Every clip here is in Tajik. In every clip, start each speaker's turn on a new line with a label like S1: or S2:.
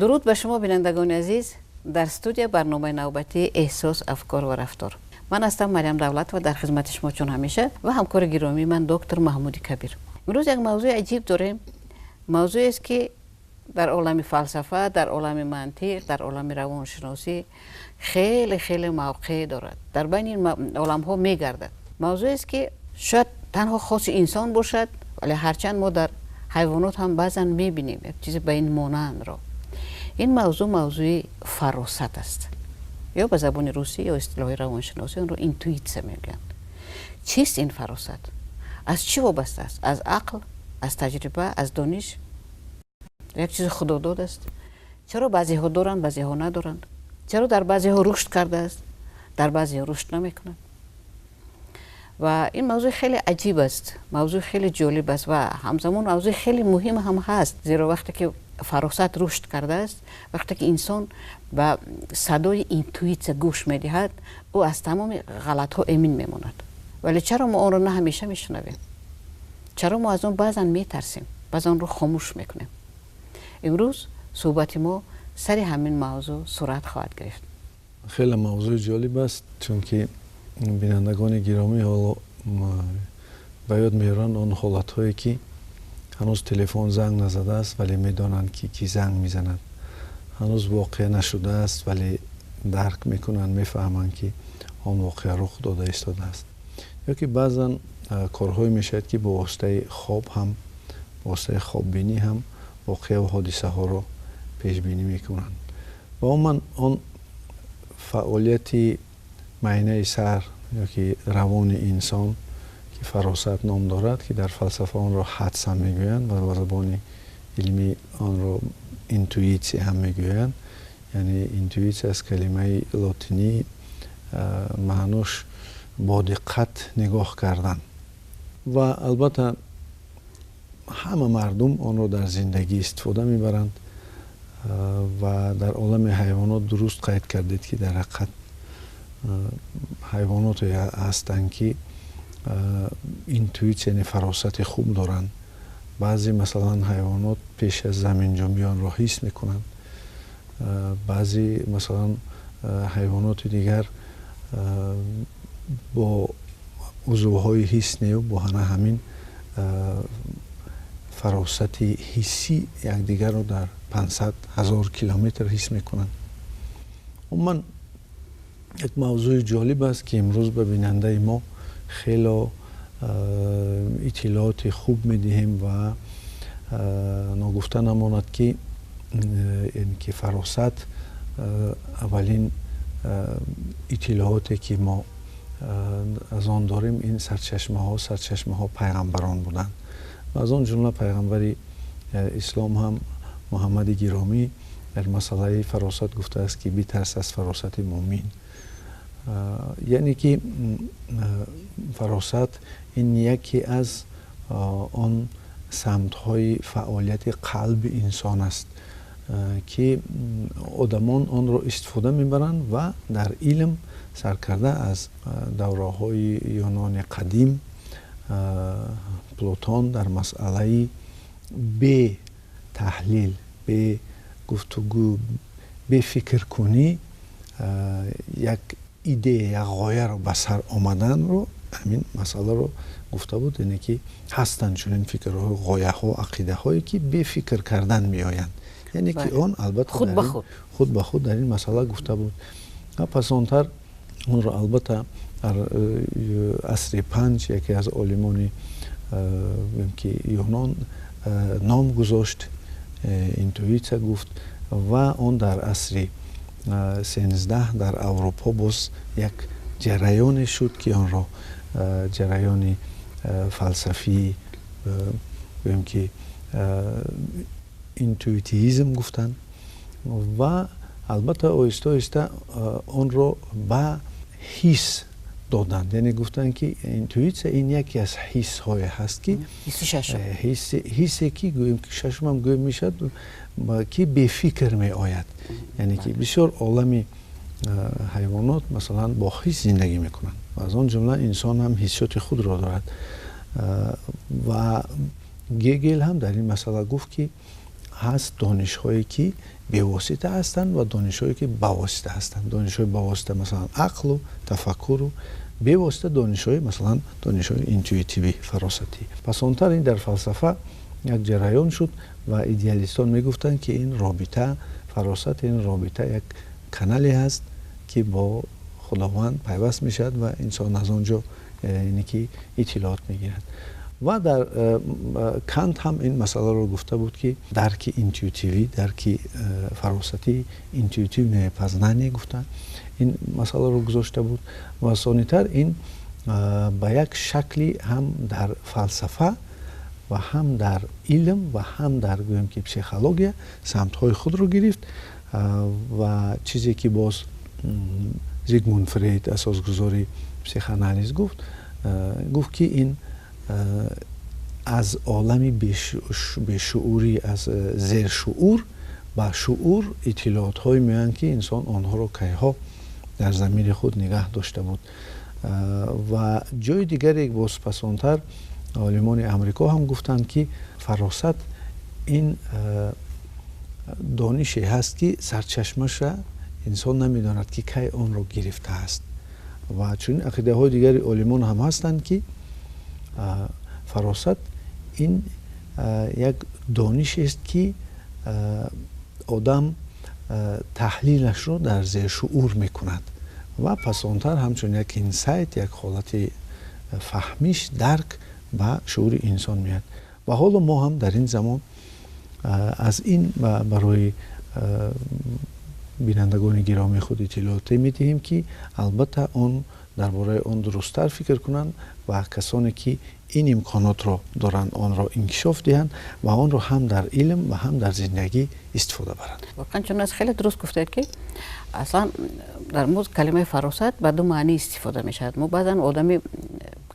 S1: Дуруд ба шумо, бинандагони азиз. Дар студия барномаи навбатии «Эҳсос, афкор ва рафтор». Ман ҳастам Марьям Давлатова, дар хизмати шумо чун ҳамеша, ва ҳамкори гиромии ман доктор Маҳмуди Кабир. Имрӯз як мавзӯи аҷиб дорем, мавзӯест, ки дар олами фалсафа, дар олами мантиқ, дар олами равоншиносӣ хеле хеле мавқеъ дорад, дар байни ин оламҳо мегардад. Мавзӯест, ки шояд танҳо хоси инсон бошад, вале ҳарчанд мо дар ҳайвонот ҳам баъзан мебинем як чизе ба ин монандро. Ин мавзӯъ мавзӯи фаросат аст, ё ба забони русӣ ё истилоҳи равоншиносӣ онро интуитсия мегӯянд. Чист ин фаросат? Аз чӣ вобаста аст? Аз ақл, аз таҷриба, аз дониш, як чизи худодод аст? Чаро баъзеҳо доранд, баъзеҳо надоранд? Чаро дар баъзеҳо рушд кардааст, дар баъзеҳо рушд намекунад? Ва ин мавзӯи хеле аҷиб аст, мавзӯи хеле ҷолиб аст ва ҳамзамон мавзӯи хеле муҳим ҳам ҳаст, зеро вақте ки фаросат рушд кардааст, вақте ки инсон ба садои интуитсия гӯш медиҳад, ӯ аз тамоми ғалатҳо эмин мемонад. Вале чаро мо онро на ҳамеша мешунавем? Чаро мо аз он баъзан метарсем, баъзан онро хомӯш мекунем? Имрӯз суҳбати мо сари ҳамин мавзӯъ сурат хоҳад гирифт.
S2: Хеле мавзӯи ҷолиб аст, чунки бинандагони гиромӣ ҳоло ба ёд меоранд он ҳолатҳое, ки ҳанӯз телефон занг назадааст, вале медонанд, ки кӣ занг мезанад, ҳанӯз воқеа нашудааст, вале дарк мекунанд, мефаҳманд, ки он воқеа рух дода истодааст, ё ки баъзан корҳое мешавад, ки бо воситаи хоб ҳам, бо воситаи хоббинӣ ҳам воқеаву ҳодисаҳоро пешбинӣ мекунанд. Ва умуман он фаъолияти майнаи сар ё ки равони инсон, ки фаросат ном дорад, ки дар фалсафа онро ҳадс ҳам мегӯянд ва ба забони илмӣ онро интуитсия ҳам мегӯянд, яъне интуитсия аз калимаи лотинӣ, маънош бо диққат нигоҳ кардан. Ва албатта ҳама мардум онро дар зиндагӣ истифода мебаранд. Ва дар олами ҳайвонот дуруст қайд кардед, ки дар ҳақиқат ҳайвоноте ҳастанд, ки интуитсия, яъне фаросати хуб доранд. Баъзе, масалан, ҳайвонот пеш аз заминҷунбӣ онро ҳис мекунанд, баъзе, масалан, ҳайвоноти дигар бо узвҳои ҳис нею бо ҳана ҳамин фаросати ҳиссӣ якдигарро дар 500 ҳазор километр ҳис мекунанд. Умуман як мавзӯи ҷолиб аст, ки имрӯз ба бинандаи мо хело иттилооти хуб медиҳем. Ва ногуфта намонад, ки ки фаросат аввалин иттилооте, ки мо аз он дорем, ин сарчашмаҳо пайғамбарон буданд ва аз он ҷумла пайғамбари ислом ҳам, Муҳаммади гиромӣ, дар масъалаи фаросат гуфтааст, ки битарс аз фаросати муъмин. Яъне ки фаросат ин яке аз он самтҳои фаъолияти қалби инсон аст, ки одамон онро истифода мебаранд. Ва дар илм саркарда аз давраҳои Юнони қадим Плутон дар масъалаи бе таҳлил, бе гуфтугӯ, бе фикркунӣ як идея, як ғояро ба сар омаданро, ҳамин масъаларо гуфта буд. Яъне ки ҳастанд чунин фикрҳо, ғояҳо, ақидаҳое, ки бе фикр кардан меоянд, яъне ки он албатта худ ба худ дар ин масъала гуфта буд. Пасонтар онро албатта дар асри панҷ яке аз олимони ки юнон ном гузошт, интуитсия гуфт. Ва он дар асри 13 дар Аврупо боз як ҷараёне шуд, ки онро ҷараёни фалсафӣ, гӯем ки интуитивизм гуфтанд. Ва албатта оҳиста оҳиста онро ба ҳис доданд, яъне гуфтанд, ки интуитсия ин яке аз ҳиссҳое ҳаст, ки ҳиссе, ки гӯем ки шашумам гӯем мешавад, ки бефикр меояд. Яъне ки бисёр олами ҳайвонот, масалан, бо ҳис зиндагӣ мекунанд ва аз он ҷумла инсон ҳам ҳиссиёти худро дорад. Ва Гегел ҳам дар ин масъала гуфт, ки Ҳаст донишҳое, ки бевосита ҳастанд, ва донишҳое, ки бавосита ҳастанд. Донишҳои бавосита, масалан, ақлу тафаккуру, бевосита донишҳои, масалан, донишҳои интуитивӣ, фаросатӣ. Пасонтар ин дар фалсафа як ҷараён шуд ва идеалистон мегуфтанд, ки ин робита, фаросат, ин робита як канале ҳаст, ки бо Худованд пайваст мешавад ва инсон аз он ҷо ине ки иттилоот мегирад. Ва дар Кант ҳам ин масъаларо гуфта буд, ки дарки интуитивӣ, дарки фаросатӣ, интуитивное познание гуфта, ин масъаларо гузошта буд. Ва сонитар ин ба як шакли ҳам дар фалсафа ва ҳам дар илм ва ҳам дар, гӯем ки, психология самтҳои худро гирифт. Ва чизе ки боз Зигмунд Фрейд, асосгузори психоанализ, гуфт, ки ин аз олами бешуурӣ, аз зершуур ба шуур иттилоотҳое меоянд, ки инсон онҳоро кайҳо дар замири худ нигаҳ дошта буд. Ва ҷои дигаре боз пасонтар олимони Амрико ҳам гуфтанд, ки фаросат ин донише ҳаст, ки сарчашмаша инсон намедонад, ки кай онро гирифтааст. Ва чунин ақидаҳои дигари олимон ҳам ҳастанд, ки фаросат ин як донишест, ки одам таҳлилашро дар зершуур мекунад ва пасонтар ҳамчун як инсайт, як ҳолати фаҳмиш, дарк ба шуури инсон меояд. Ва ҳоло мо ҳам дар ин замон аз ин барои бинандагони гиромии худ иттилооте медиҳем, ки албатта он дар бораи он дурусттар фикр кунанд ва касоне ки ин имконотро доранд, онро инкишоф диҳанд ва онро ҳам дар илм ва ҳам дар зиндагӣ истифода баранд.
S1: Воқеан чун аз хеле дуруст гуфтед, ки аслан дар мо калимаи фаросат ба ду маънӣ истифода мешавад. Мо баъзан одами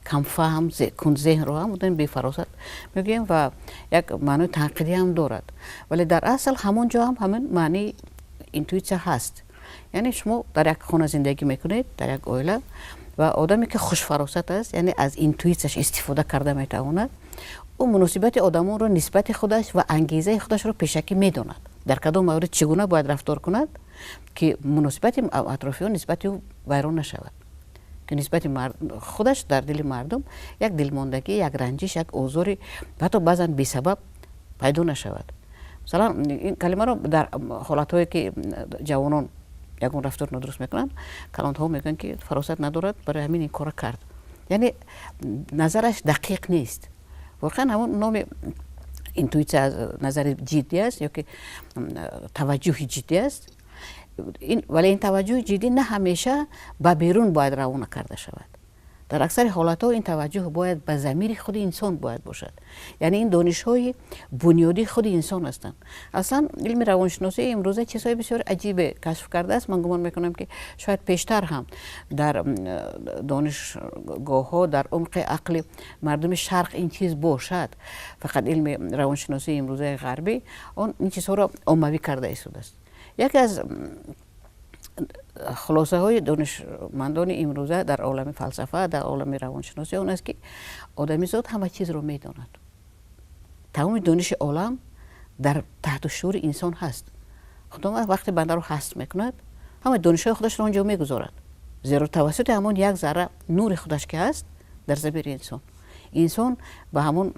S1: камфаҳм, кундзеҳнро ҳам одами бефаросат мегӯем ва як маънои танқидӣ ҳам дорад, вале дар асл ҳамон ҷо ҳам ҳамин маънии интуитсия ҳаст. Яъне шумо дар як хона зиндагӣ мекунед, дар як оила, ва одаме ки хушфаросат аст, яъне аз интуитсияш истифода карда метавонад, ӯ муносибати одамонро нисбати худаш ва ангезаи худашро пешакӣ медонад, дар кадом маврид чӣ гуна бояд рафтор кунад, ки муносибати атрофиён нисбати ӯ вайрон нашавад, ки нисбати худаш дар дили мардум як дилмондагӣ, як ранҷиш, як озори ҳатто баъзан бесабаб пайдо нашавад. Масалан, ин калимаро дар ҳолатҳое ки ҷавонон ягон рафтор нодуруст мекунанд, калонҳо мегӯянд, ки фаросат надорад, барои ҳамин ин кора кард, яъне назараш дақиқ нест. Воқеан ҳамон номи интуитсия аз назари ҷиддӣ аст ё ки таваҷҷӯҳи ҷиддӣ аст. Вале ин таваҷҷӯҳи ҷиддӣ на ҳамеша ба берун бояд равона карда шавад. Дар аксари ҳолатҳо ин таваҷҷӯҳ бояд ба замири худи инсон бояд бошад, яъне ин донишҳои бунёдии худи инсон ҳастанд. Аслан илми равоншиносӣ имрӯза чизҳои бисёр аҷибе кашф кардааст. Ман гумон мекунам, ки шояд пештар ҳам дар донишгоҳҳо, дар умқи ақли мардуми Шарқ ин чиз бошад, фақат илми равоншиносии имрӯзаи ғарбӣ он ин чизҳоро оммавӣ карда истодааст. Яке аз хулосаҳои донишмандони имрӯза дар олами фалсафа, дар олами равоншиносӣ он аст, ки одамизод ҳама чизро медонад, тамоми дониши олам дар таҳту шуури инсон ҳаст. Худованд вақте бандаро ҳаст мекунад, ҳама донишҳои худашро он ҷо мегузорад, зеро тавассути ҳамон як зарра нури худаш, ки ҳаст дар замири инсон, инсон ба ҳамон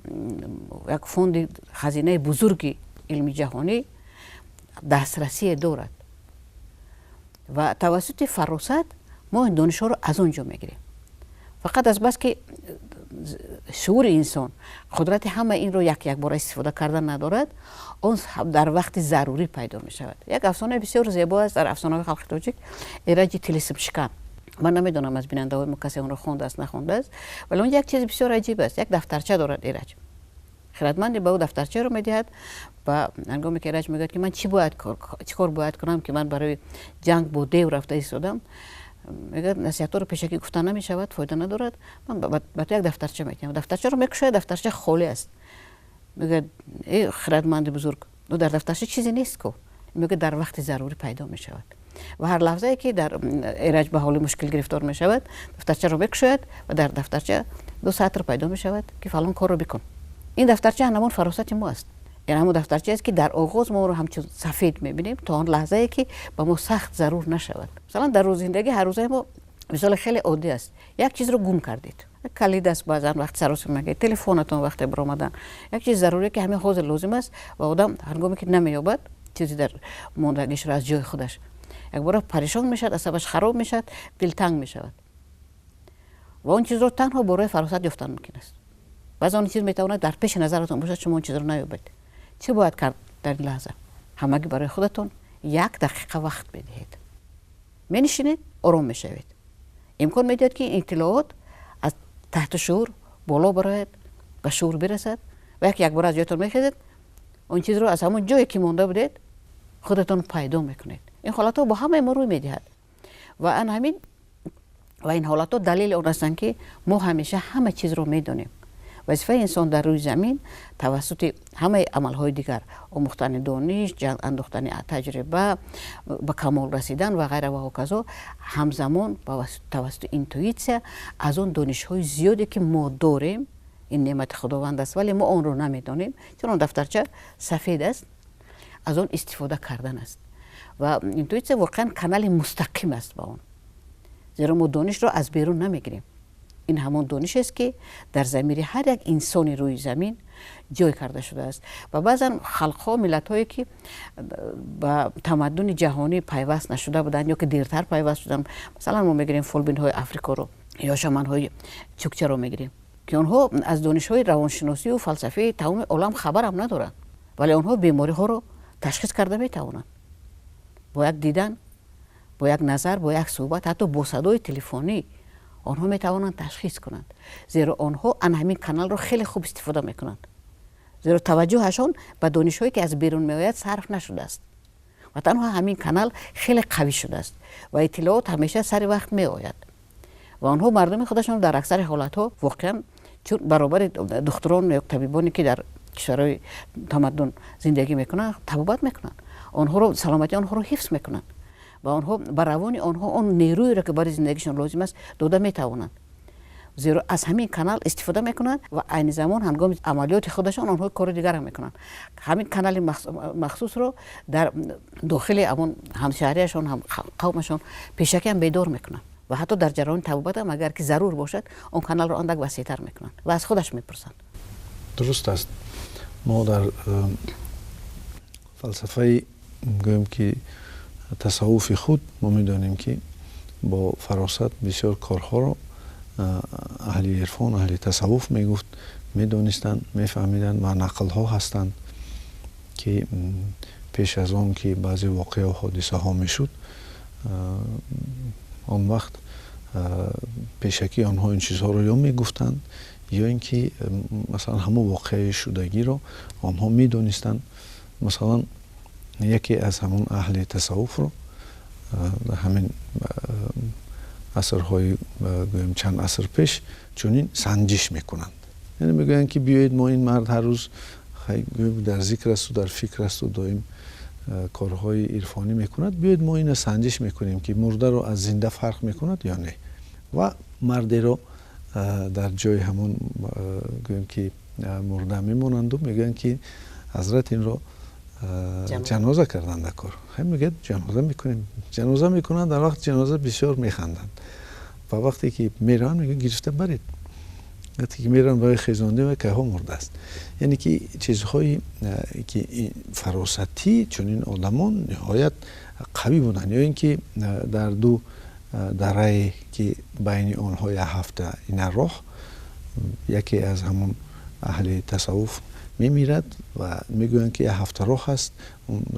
S1: як фонди, хазинаи бузурги илми ҷаҳонӣ дастрасие дорад. Ва тавассути фаросат мо ин донишҳоро аз он ҷо мегирем. Фақат аз бас ки шуури инсон қудрати ҳама инро як якбора истифода кардан надорад, он дар вақти зарурӣ пайдо мешавад. Як афсонаи бисёр зебо аст дар афсонаҳои халқи тоҷик, Эраҷи тилисмшикан. Ман намедонам, аз бинандаҳои мо касе онро хондааст, нахондааст, вале он як чизи бисёр аҷиб аст. Як дафтарча дорад Эраҷ, хирадманде ба ӯ дафтарчаро медиҳад ва ҳангоме ки Эраҷ мегӯяд, ки ман чӣ бояд, чӣ кор бояд кунам, ки ман барои ҷанг бо дев рафта истодам, мегӯяд: «Насиҳатҳоро пешакӣ гуфта намешавад, фоида надорад, ман ба ту як дафтарча медиҳам». Дафтарчаро мекушояд, дафтарча холӣ аст. Мегӯяд: «Э, хирадманди бузург, дар дафтарча чизе нест ку?» Мегӯяд: «Дар вақти зарурӣ пайдо мешавад». Ва ҳар лаҳзае ки дар Эраҷ ба ҳоли мушкил гирифтор мешавад, дафтарчаро мекушояд ва дар дафтарча ду сатр пайдо мешавад, ки фалон корро бикун. Ин дафтарча ҳамон фаросати мо аст. Яъне ҳамон дафтарча аст, ки дар оғоз мо онро ҳамчун сафед мебинем, то он лаҳзае ки ба мо сахт зарур нашавад. Масалан, дар рӯззиндагӣ ҳаррӯзаи мо мисоли хеле оддӣ аст. Як чизро гум кардед, калид аст, баъзан вақт саросим мегӯяд, телефонатон вақте баромадан, як чиз заруре, ки ҳамин ҳозир лозим аст, ва одам ҳангоме ки намеёбад чизе дар мондагишро аз ҷои худаш, якбора парешон мешавад, асабаш хароб мешавад, дилтанг мешавад. Ва он чизро танҳо бо роҳи фаросат ёфтан мумкин аст. Баъзе он чиз метавонад дар пеши назаратон бошад, шумо он чизро наёбед. Чӣ бояд кард дар ин лаҳза? Ҳамагӣ барои худатон як дақиқа вақт медиҳед, менишинед, ором мешавед. Имкон медиҳад, ки иттилоот аз таҳти шуур боло барояд, ба шуур бирасад, ва як якбора аз ҷоятон мехезед, он чизро аз ҳамон ҷое ки монда будед, худатон пайдо мекунед. Ин ҳолатҳо бо ҳамаи мо рӯй медиҳад ва ан ҳамин ва ин ҳолатҳо далели он ҳастанд, ки мо ҳамеша ҳама чизро медонем. Вазифаи инсон дар рӯи замин тавассути ҳамаи амалҳои дигар, омӯхтани дониш, андохтани таҷриба, ба камол расидан ва ғайра ва ҳоказо, ҳамзамон тавассути интуитсия аз он донишҳои зиёде, ки мо дорем, ин неъмати Худованд аст, вале мо онро намедонем, чун он дафтарча сафед аст, аз он истифода кардан аст. Ва интуитсия воқеан канали мустақим аст ба он, зеро мо донишро аз берун намегирем. Ин ҳамон донишест, ки дар замири ҳар як инсони рӯи замин ҷой карда шудааст. Ва баъзан халқҳо, миллатҳое, ки ба тамаддуни ҷаҳонӣ пайваст нашуда буданд ё ки дертар пайваст шуданд, масалан, мо мегирем фолбинҳои Африкоро ё шаманҳои чукчаро мегирем, ки онҳо аз донишҳои равоншиносию фалсафаи тамоми олам хабарам надоранд, вале онҳо бемориҳоро ташхис карда метавонанд бо як дидан, бо як назар, бо як суҳбат, ҳатто бо садои телефонӣ онҳо метавонанд ташхис кунанд, зеро онҳо ана ҳамин каналро хеле хуб истифода мекунанд, зеро таваҷҷӯҳашон ба донишҳое, ки аз берун меояд, сарф нашудааст ва танҳо ҳамин канал хеле қавӣ шудааст ва иттилоот ҳамеша сари вақт меояд. Ва онҳо мардуми худашон дар аксари ҳолатҳо воқеан чун баробари духтурон ё табибоне, ки дар кишварҳои тамаддун зиндагӣ мекунанд, табобат мекунанд онҳоро, саломатии онҳоро ҳифз мекунанд ва онҳо ба равони онҳо он нерӯеро, ки барои зиндагишон лозим аст, дода метавонанд, зеро аз ҳамин канал истифода мекунанд. Ва айни замон ҳангоми амалиёти худашон онҳо кори дигарам мекунанд, ҳамин канали махсусро дар дохили ҳамон ҳамшаҳрияшон, ҳам қавмашон пешакиам бедор мекунанд ва ҳатто дар ҷараёни табобатам, агар ки зарур бошад, он каналро андак васеътар мекунанд ва аз худаш мепурсанд.
S2: Дуруст аст. Мо дар фалсафаи, гӯем ки, тасаввуфи худ мо медонем, ки бо фаросат бисёр корҳоро аҳли ирфон, аҳли тасаввуф мегуфт, медонистанд, мефаҳмиданд. Ва нақлҳо ҳастанд, ки пеш аз он ки баъзе воқеаву ҳодисаҳо мешуд, он вақт пешакӣ онҳо ин чизҳоро ё мегуфтанд, ё ин ки масалан ҳамон воқеаи шудагиро онҳо медонистанд. Масалан, яке аз ҳамон аҳли тасаввуфро дар ҳамин асрҳои, гӯем, чанд аср пеш чунин санҷиш мекунанд, яъне мегӯянд, ки биёед мо ин мард ҳар рӯз дар зикр асту дар фикр асту доим корҳои ирфонӣ мекунад, биёед мо ина санҷиш мекунем, ки мурдаро аз зинда фарқ мекунад ё не. Ва мардеро дар ҷои ҳамон, гӯем ки, мурда мемонанду мегӯянд, ки ҳазрат, инро ҷаноза кардан дар кор. Мегӯяд: «Ҷаноза мекунем». Ҷаноза мекунанд, дар вақти ҷаноза бисёр механданд ва вақте ки мераванд, мегӯянд: «Гирифта баред». Вақте ки мераванд барои хезонда, ва кайҳо мурдааст. Яъне ки чизҳои ки фаросатӣ чунин одамон ниҳоят қавӣ буданд. Ё ин ки дар ду дарае, ки байни онҳо як ҳафта ина роҳ, яке аз ҳамон аҳли тасаввуф мемирад ва мегӯянд, ки як ҳафта роҳ аст,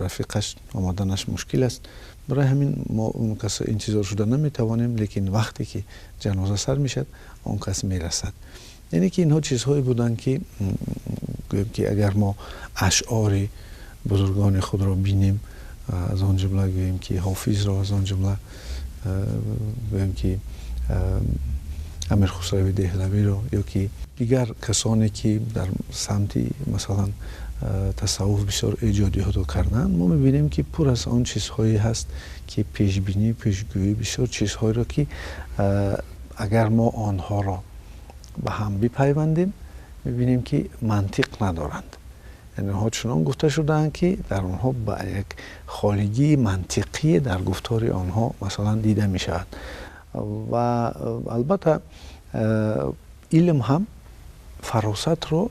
S2: рафиқаш омаданаш мушкил аст, барои ҳамин мо он кас интизор шуда наметавонем, лекин вақте ки ҷаноза сар мешавад, он кас мерасад. Яъне ки инҳо чизҳое буданд, ки гӯем ки агар мо ашъори бузургони худро бинем, аз он ҷумла, гӯем ки, Ҳофизро, аз он ҷумла, гӯем ки, Амир Хусрави Деҳлавиро ё ки дигар касоне, ки дар самти, масалан, тасаввуф бисёр эҷодиётро карданд, мо мебинем, ки пур аз он чизҳое ҳаст, ки пешбинӣ, пешгӯӣ, бисёр чизҳоеро, ки агар мо онҳоро ба ҳам бипайвандем, мебинем, ки мантиқ надоранд. Яъне онҳо чунон гуфта шудаанд, ки дар онҳо ба як холигии мантиқӣ дар гуфтори онҳо масалан дида мешавад. Ва албатта илм ҳам фаросатро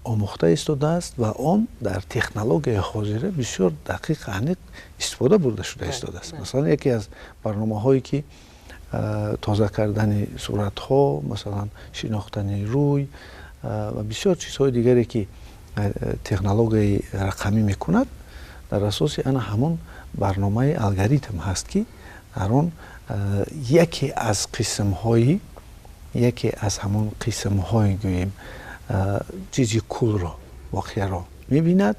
S2: омӯхта истодааст ва он дар технологияи ҳозира бисёр дақиқ, аниқ истифода бурда шуда истодааст. Масалан, яке аз барномаҳое ки тоза кардани суратҳо, масалан шинохтани рӯй ва бисёр чизҳои дигаре ки технологияи рақамӣ мекунад, дар асоси ана ҳамон барномаи алгоритм ҳаст, ки дар он яке аз қисмҳои, яке аз ҳамон қисмҳои, гӯем, чизи кулро, воқеаро мебинад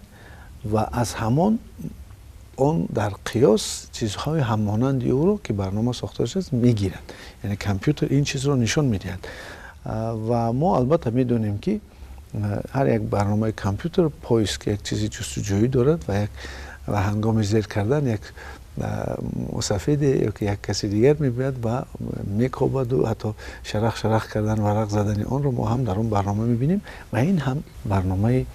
S2: ва аз ҳамон он дар қиёс чизҳои ҳаммонанди ӯро, ки барнома сохта шудааст, мегирад. Яъне компютер ин чизро нишон медиҳад. Ва мо албатта медонем, ки ҳар як барномаи компютер поиск, як чизи ҷустуҷӯӣ дорад ва як ва ҳангоми зер кардан як мусафеде ё ки як каси дигар мебиёяд ва мекобаду ҳатто шарах шарах кардан, варақ задани онро мо ҳам дар он барнома мебинем. Ва ин ҳам барномаи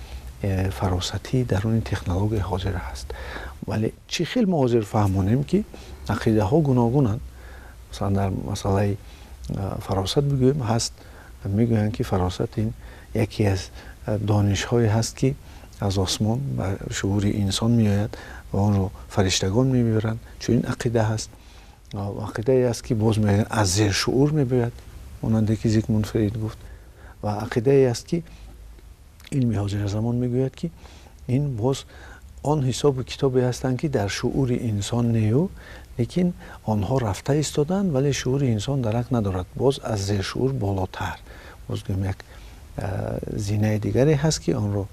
S2: фаросатии даруни технологияи ҳозира ҳаст. Вале чӣ хел мо ҳозир фаҳмонем, ки ақидаҳо гуногунанд? Масалан, дар масъалаи фаросат бигӯем, ҳаст, мегӯянд, ки фаросат ин яке аз донишҳое ҳаст, ки аз осмон ба шуури инсон меояд ва онро фариштагон мебаранд. Чунин ақида ҳаст. Ақидае аст, ки боз мегӯянд, аз зершуур мебояд, монанде ки Зигмунд Фрейд гуфт. Ва ақидае аст, ки илми ҳозиразамон мегӯяд, ки ин боз он ҳисобу китобе ҳастанд, ки дар шуури инсон нею, лекин онҳо рафта истоданд, вале шуури инсон дарак надорад. Боз аз зершуур болотар, боз гӯем, як зинаи дигаре ҳаст, ки онро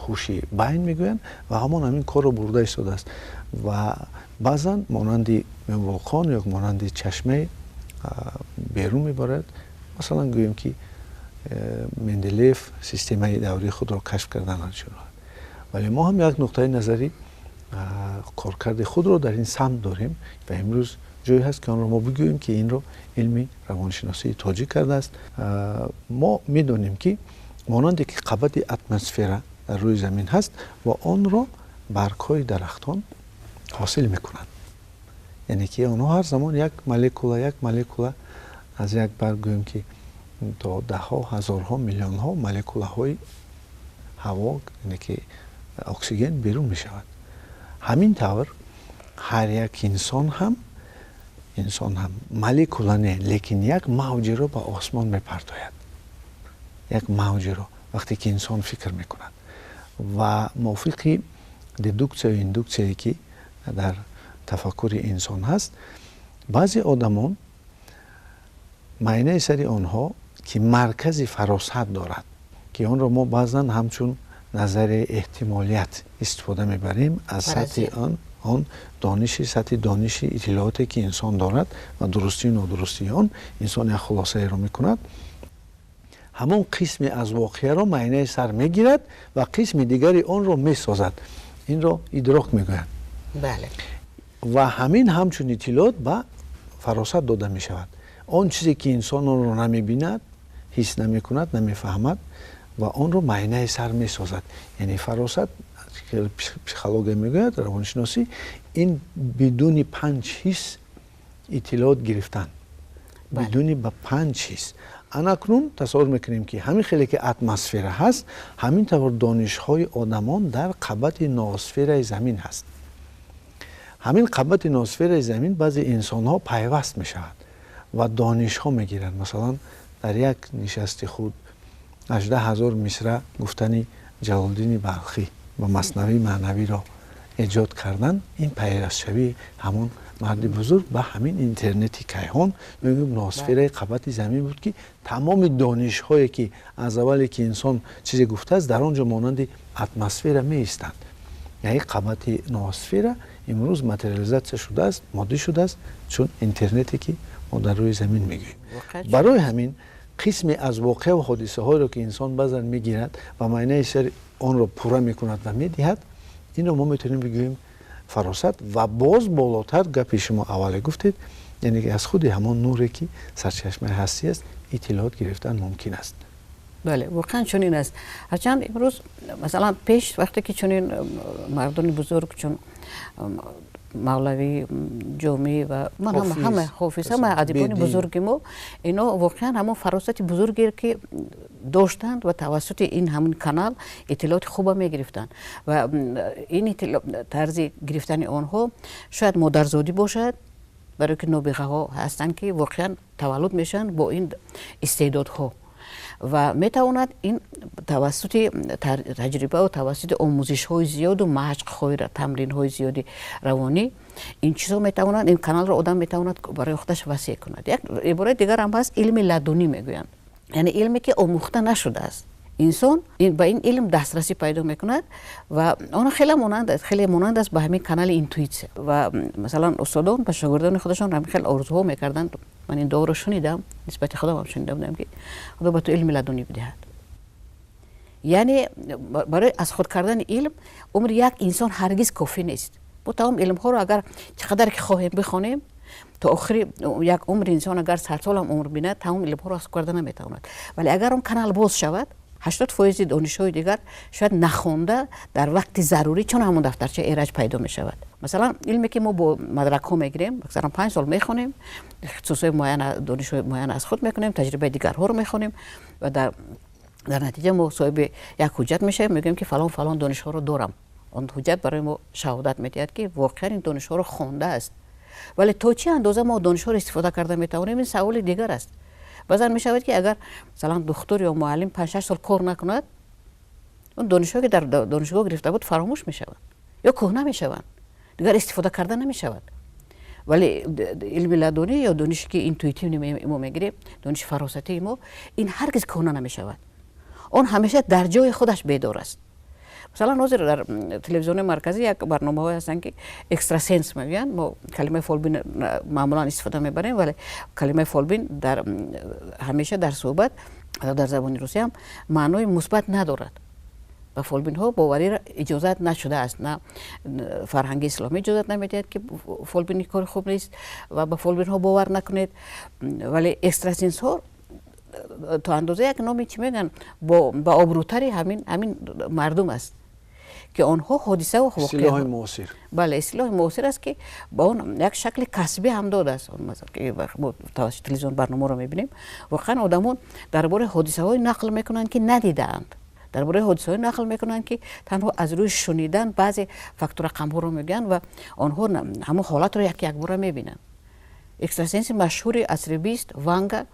S2: ҳуши байн мегӯянд ва ҳамон ҳамин корро бурда истодааст ва баъзан монанди вулқон ё монанди чашмаи берун мебарад. Масалан, гӯем, ки Менделеев системаи даврии худро кашф кардан, вале мо ҳам як нуқтаи назари коркарди худро дар ин самт дорем ва имрӯз ҷое ҳаст, ки онро мо бигӯем, ки инро илми равоншиносии тоҷик кардааст. Мо медонем, ки монанде ки қабати атмосфера дар рӯи замин ҳаст ва онро баргҳои дарахтон ҳосил мекунанд, яъне ки онҳо ҳар замон як молекула, як молекула аз як барг, гӯем, ки то даҳҳо, ҳазорҳо, миллионҳо молекулаҳои ҳаво, яъне ки оксиген, берун мешавад. Ҳамин тавр ҳар як инсон ҳам молекула не, лекин як мавҷеро ба осмон мепартояд, як мавҷеро, вақте ки инсон фикр мекунад. Ва мувофиқи дедуксияю индуксияе, ки дар тафаккури инсон ҳаст, баъзе одамон майнаи сари онҳо, ки маркази фаросат дорад, ки онро мо баъзан ҳамчун назари эҳтимолият истифода мебарем, аз сатҳи он дониши, сатҳи дониши иттилооте, ки инсон дорад, ва дурустию нодурустии он, инсон як хулосаеро мекунад. Ҳамон қисме аз воқеаро майнаи сар мегирад ва қисми дигари онро месозад. Инро идрок мегӯянд. Ва ҳамин ҳамчун иттилоот ба фаросат дода мешавад. Он чизе, ки инсон онро намебинад, ҳис намекунад, намефаҳмад ва онро майнаи сар месозад. Яъне фаросат, психология мегӯяд, равоншиносӣ, ин бидуни панҷ ҳис иттилоот гирифтан, бидуни ба панҷ ҳис. Анакнун тасаввур мекунем, ки ҳамин хеле ки атмосфера ҳаст, ҳамин тавр донишҳои одамон дар қабати ноосфераи замин ҳаст. Ҳамин қабати ноосфераи замин баъзе инсонҳо пайваст мешавад ва донишҳо мегиранд. Масалан, дар як нишасти худ 18 000 мисра гуфтани Ҷалолиддини Балхӣ ва Маснавии маънавиро эҷод кардан, ин пайвастшавии ҳамон марди бузург ба ҳамин интернети кайҳон, мегӯем, ноосфераи қабати замин буд, ки тамоми донишҳое, ки аз аввале ки инсон чизе гуфтааст, дар он ҷо монанди атмосфера меистанд. Яъне қабати ноосфера имрӯз материализатсия шудааст, моддӣ шудааст, чун интернете, ки мо дар рӯи замин мегӯем. Барои ҳамин қисме аз воқеа ва ҳодисаҳоеро, ки инсон баъзан мегирад ва майнаи сари онро пурра мекунад ва медиҳад, инро мо метавонем бигӯем фаросат. Ва боз болотар, гапи шумо аввале гуфтед, яъне ки аз худи ҳамон нуре, ки сарчашмаи ҳастӣ аст, иттилоот гирифтан мумкин аст.
S1: Бале, воқеан чунин аст. Ҳарчанд имрӯз, масалан, пеш вақте ки чунин мардони бузург чун Мавлавӣ, Ҷомӣ ва ман ҳама, Ҳофиз, ҳама адибони бузурги мо, ино воқеан ҳамон фаросати бузурге ки доштанд ва тавассути ин ҳамин канал иттилооти хуба мегирифтанд ва ин тарзи гирифтани онҳо шояд модарзодӣ бошад, барои ки нобиғаҳо ҳастанд, ки воқеан таваллуд мешаванд бо ин истеъдодҳо ва метавонад ин тавассути таҷрибаву тавассути омӯзишҳои зиёду машқҳои, тамринҳои зиёди равонӣ ин чизҳо метавонанд, ин каналро одам метавонад барои худаш васеъ кунад. Як ибораи дигар ҳам ҳаст, илми ладунӣ мегӯянд, яъне илме ки омӯхта нашудааст. Инсон ба ин илм дастрасӣ пайдо мекунад ва он хеле монанд аст ба ҳамин канали интуитсия. Ва масалан, устодон ба шогирдони худашон ҳамин хел орзуҳо мекарданд. Ман ин дуоро шунидам, нисбати худам ҳам шунида будам, ки Худо ба ту илми ладунӣ бидиҳад. Яъне барои аз худ кардани илм умри як инсон ҳаргиз кофӣ нест. Мо тамом илмҳоро агар чӣ қадар ки хоҳем бихонем, то охири як умри инсон, агар 100 солам умр бинад, тамом илмҳоро аз худ карда наметавонад. Вале агар он канал боз шавад, 80 фоизи донишҳои дигар шояд нахонда дар вақти зарурӣ чун ҳамон дафтарча Эраҷ пайдо мешавад. Масалан, илме ки мо бо мадракҳо мегирем, аксаран 5 сол мехонем, ихтисосҳои муайян, донишҳои муайян аз худ мекунем, таҷрибаи дигарҳоро мехонем ва дар натиҷа мо соҳиби як ҳуҷҷат мешавем. Мегӯем, ки фалон фалон донишҳоро дорам. Он ҳуҷҷат барои мо шаҳодат медиҳад, ки воқеан ин донишҳоро хондааст. Вале то чӣ андоза мо донишҳоро истифода карда метавонем, ин саволи дигар аст. Баъзан мешавад, ки агар масалан духтур ё муаллим 5-6 сол кор накунад, он донишҳое ки дар донишгоҳ гирифта буд, фаромӯш мешаванд ё кӯҳна мешаванд, дигар истифода карда намешавад. Вале илми ладунӣ ё донише ки интуитивный мо мегирем, дониши фаросатии мо, ин ҳаргиз кӯҳна намешавад, он ҳамеша дар ҷои худаш бедор аст. Масалан, ҳозир дар телевизиони марказӣ як барномаҳое ҳастанд, ки экстрасенс мегӯянд. Мо калимаи фолбин маъмулан истифода мебарем, вале калимаи фолбин дар ҳамеша дар суҳбат дар забони русиям маънои мусбат надорад. Ба фолбинҳо боварӣ иҷозат нашудааст, на фарҳанги исломӣ иҷозат намедиҳад, ки фолбинӣ кори хуб нест ва ба фолбинҳо бовар накунед. Вале экстрасенсҳо то андоза як номи, чӣ мегӯянд, ба обрӯтари ҳамин мардум аст, ки онҳо ҳодисаву
S2: истилоҳи муосир.
S1: Бале, истилоҳи муосир аст, ки ба он як шакли касбӣ ҳам додааст. Мо тавассути телевизион барномаро мебинем, воқеан одамон дар бораи ҳодисаҳое нақл мекунанд, ки надидаанд, дар бораи ҳодисаҳое нақл мекунанд, ки танҳо аз рӯи шунидан баъзе факту рақамҳоро мегӯянд ва онҳо ҳамон ҳолатро як якбора мебинанд. Экстрасенси машҳури асри 20 Ванга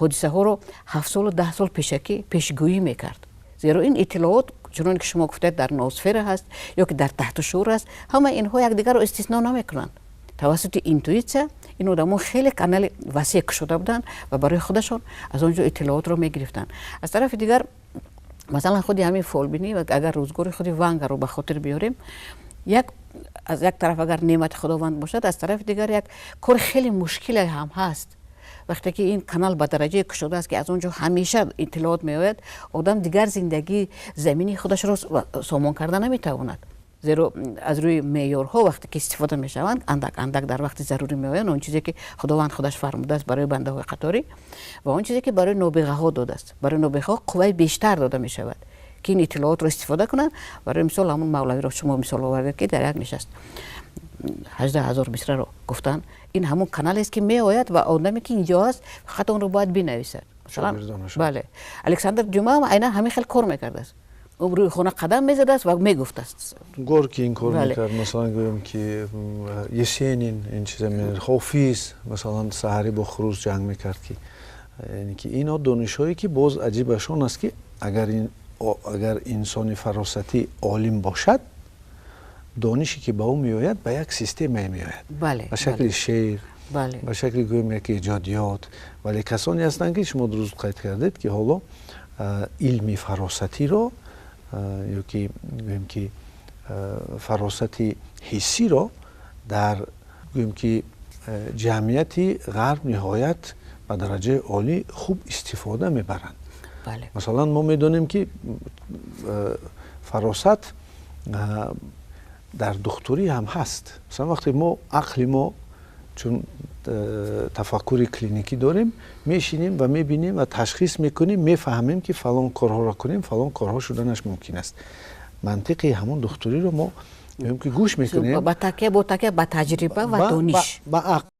S1: ҳодисаҳоро 7 солу 10 сол пешакӣ пешгӯӣ мекард, зеро ин иттилоот, чуноне ки шумо гуфтед, дар ноосфера ҳаст ё ки дар таҳти шуур аст. Ҳама инҳо якдигарро истисно намекунанд. Тавассути интуитсия ин одамон хеле канали васеъ кушода буданд ва барои худашон аз он ҷо иттилоотро мегирифтанд. Аз тарафи дигар, масалан, худи ҳамин фолбинӣ, агар рӯзгори худи Вангаро ба хотир биёрем, як аз як тараф агар неъмати Худованд бошад, аз тарафи дигар як кори хеле мушкиле ҳам ҳаст. Вақте ки ин канал ба дараҷае кушода аст, ки аз он ҷо ҳамеша иттилоот меояд, одам дигар зиндагии замини худашро сомон карда наметавонад, зеро аз рӯи меъёрҳо вақте ки истифода мешаванд, андак андак дар вақти зарурӣ меоянд, он чизе ки Худованд худаш фармудааст барои бандаҳои қаторӣ ва он чизе ки барои нобиғаҳо додааст. Барои нобиғаҳо қувваи бештар дода мешавад, ки ин иттилоотро истифода кунанд. Барои мисол, ҳамон Мавлавиро шумо мисол овардед, ки дар як нишаст 18 000 мисраро гуфтанд. Ин ҳамон каналест, ки меояд ва одаме ки инҷо аст, фақат онро бояд бинависад. Бале, Александр Дюма айнан ҳамин хел кор мекардааст. Ӯ рӯи хона қадам мезадааст ва мегуфтааст.
S2: Горький ин кор мекард, масалан, гӯем ки Есенин ин чиза, Ҳофиз, масалан, саҳарӣ бо хурӯс ҷанг мекард, ки яъне ки ино донишҳое ки боз аҷибаш он аст, ки агар инсони фаросатӣ олим бошад, донише ки ба ӯ меояд, ба як системае меояд, ба шакли шеър, ба шакли, гӯем, як эҷодиёт. Вале касоне ҳастанд, ки шумо дуруст қайд кардед, ки ҳоло илми фаросатиро ё ки гӯем ки фаросати ҳиссиро дар, гӯем ки, ҷамъияти ғарб ниҳоят ба дараҷаи олӣ хуб истифода мебаранд. Масалан, мо медонем, ки фаросат дар духтурӣ ҳам ҳаст. Масалан, вақте мо ақли мо Чун тафаккури клиникӣ дорем, мешинем ва мебинем ва ташхис мекунем, мефаҳмем, ки фалон корҳоро кунем, фалон корҳо шуданаш мумкин аст. Мантиқи ҳамон духтуриро мо ки гӯш мекунем.
S1: Ба такя, бо такя ба таҷриба ва дониш.
S2: Ба ақл.